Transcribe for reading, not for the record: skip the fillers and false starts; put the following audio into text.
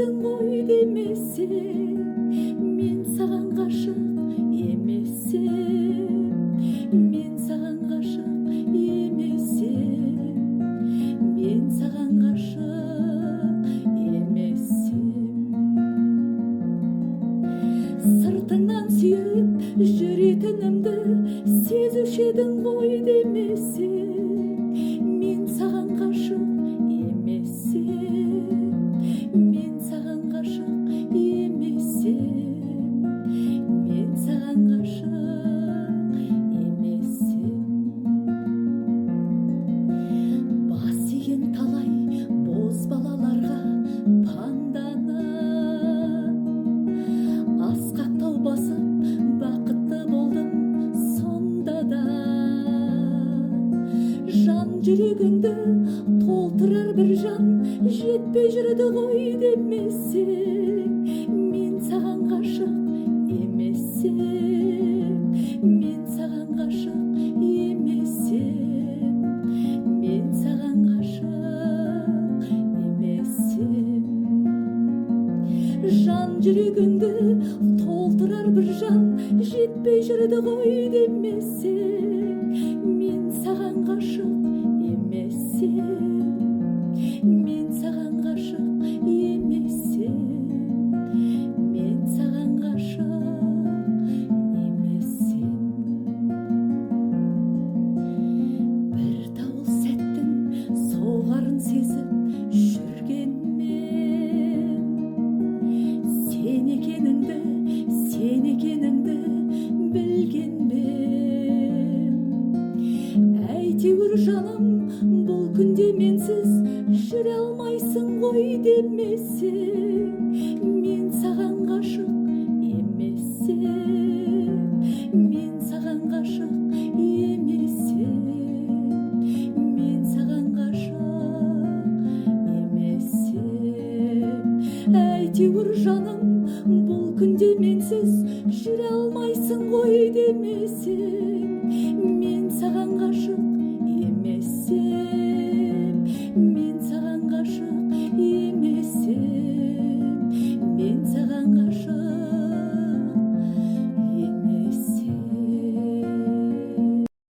едің ғой демесең, мен саған ғашық емессем, мен саған ғашық емессем, мен саған ғашық емессем. Сыртыңнан сүйіп жүретінімді сезуші едің ғой демесең, мен саған ғашық емессем, мен саған ғашық емессем, мен саған ғашық емессем. Бас иген талай боз балаларға паңданып, асқақтау басып бақытты болдым сонда да. Жан жүрегіңді толтырар бір жан жетпей жүрді ғой демесең, мен саған ғашық емессем, мен саған ғашық емессем, мен саған ғашық емессем. Жан жүрегіңді толтырар бір жан жетпей жүрді ғой демесең, мен саған ғашық емессем, мен саған ғашық емессем, мен саған ғашық емессем. Бір дауыл сәттің соғарын сезіп жүргенмен, сен екеніңді, сен екеніңді білгенмен, әйтеуір жаным бұл күнде менсіз жүре алмайсың ғой демесең, мен саған ғашық